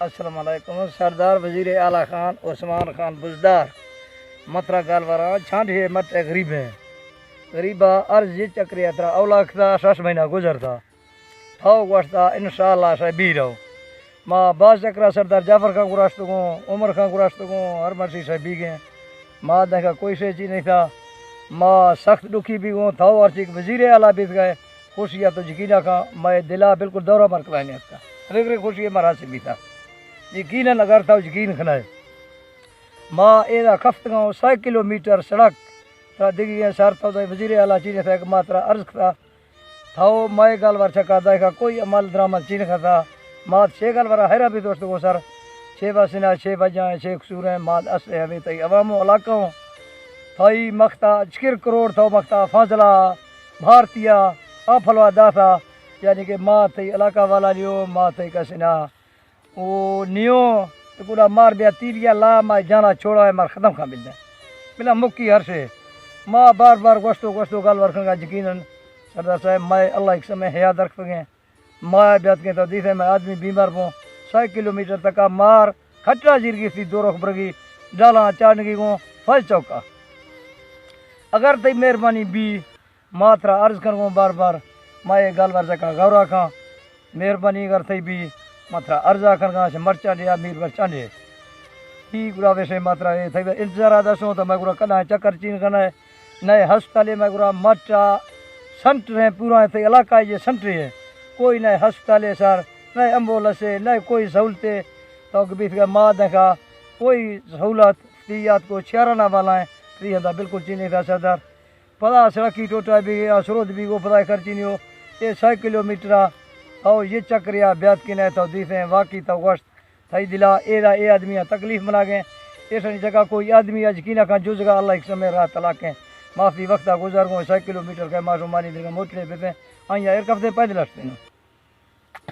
السلام علیکم۔ سردار وزیر اعلیٰ خان عثمان خان بزدار مترا گالوراں چھانڈ ہے مٹ غریب ہیں۔ غریبا عرض یہ چکرے اترا اولا کتا شش مہینہ گزرتا۔ تھاؤ گوشتا انشاءاللہ شے بی رہو۔ ما باز چکرا سردار جعفر خان گراشتگوں، عمر خان گراشتگوں، ہر مرشی شے بی گئے۔ ما دنکا کوئی شے چی نہیں تھا۔ ما سخت دکھی بی گوں، تھاؤ ہر چیک وزیر اعلیٰ بیت گئے۔ خوشی تو یقینا کھاں، مئے دلا بالکل دورہ مر کلائیں اتکا۔ فکر خوشی مر حاصل بیتا۔ یقینا اگر تھاؤ یقین کھنائے۔ ما ایدا کفتگاں سو کلومیٹر سڑک ترا دگی گئے سر تو دے وزیر اعلیٰ چیز تھا کہ ما ترا عرض کھتا۔ تھاؤ مئے گالور چکا دائکا کوئی عمل درآمد چین کھتا۔ مات شے گالورا حیرا بھی دوست کو سر۔ شے بسنا، شے بجائیں، شے قصور ہیں، مات اصل ہے ہمیں تئی عوام و علاقہ ہوں۔ تھائی مختا چکر کروڑ تھو مختا فاضلہ بھارتیہ آ پھلوا داتا، یعنی کہ ما تئی علاقہ والا لیو، ما تئی کسنا۔ او نیو تو گڑا مار بیا تیریا لا ما جانا چھوڑا ہے مار ختم کھا بلدا۔ بلا مکی ہر شے۔ ما بار بار گوشتو گوشتو گال ورکنگا یقیناً سردار صاحب مئے اللہ ایک سمے حیا درکتگیں۔ ما بیاتکیں تو دیثے مئے آدمی بیمار بوں۔ سو کلومیٹر تکا مار کھٹا زیر گیثی دو رخ برگی ڈالاں چاڑنگی گوں فوج چوکا۔ اگر تئی مہربانی بی ما ترا عرض کنگوں بار بار ما اے گال ورزکا غورا کھاں۔ مہربانی اگر تئی بی ما ترا عرضا کنگاں چہ مرچاں ڈیا میر مرچاں ڈے۔ ای گڑا ویسے ما ترا اے تھئی انتظار آ دسوں تو میں گڑا کنا چکر چین کنا ہے۔ نئے ہسپتالے میں گڑا مٹا سنٹر ہیں پورا ہیں تھئی علاقہ یہ سنٹر ہے۔ کوئی نئے ہسپتالے سر، نئے ایمبولینس ہے، نئے کوئی سہولت ہے۔ تو کہ بیت گئے ما دکھا کوئی سہولت تیات کو چیارنا والا ہیں۔ تھی ہدا بالکل چینے تھا سردار۔ پدا سڑکی ٹوٹا بیگے آ سرود بیگو پدا کرچینیو اے سئے کلومیٹرا۔ او یہ چکریا بیات کنے تو دیثیں واقعی تو گوشت تھئی دلا ایدا اے آدمی آ تکلیف مناگیں۔ ایسنی جگہ کوئی آدمی آ یقینا کھاں جزگا اللہ ایک سمے راہ طلاقیں۔ معافی وقتا گزر گوں سئے کلومیٹر کے ماشو مانی درگا موٹرے بپیں۔ آئیا ایر کفتے پیدل ہشتیں۔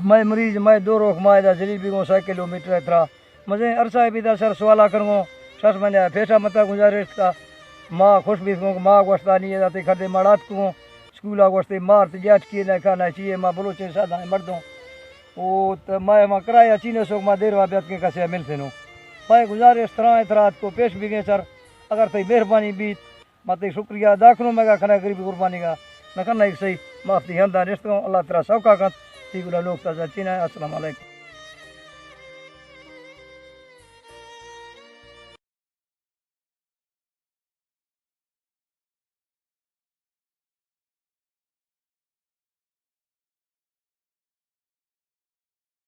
مئے مریض، مئے دو روک ما ادا ذلیل بیگوں سئے کلومیٹر ء ترا۔ مزیں عرصہ ء بیدا سر سوالا کنگوں، شش مہینہ ء پیشا متا گزارش کتا۔ ما خوش بیتگوں کہ ما گوشتا نی ادا تئی کھردے ماڑ آتکگوں۔ اسکولا گوشتے مار تئی جاٹ کیے نہ کھا نہ چیے ما بلوچیں سادہ مردوں۔ او ت-، ما ما کرایہ چینے سوک ما دیر وا بیاتکیں کسے ء ملتنوں۔ مئے گزارش ترا ء ترا آتکو پیش بیگیں سر، اگر تئی مہربانی بیت۔ ما تئی شکریہ ادا کنوں، مگا کھنا غریبی قربانی گا نہ کھنا ایک صحیح معاف دی ہندا نشتگوں۔ اللہ ترا سوکا کنت، تی گلا لوگ تا چینا ہے۔ السلام علیکم۔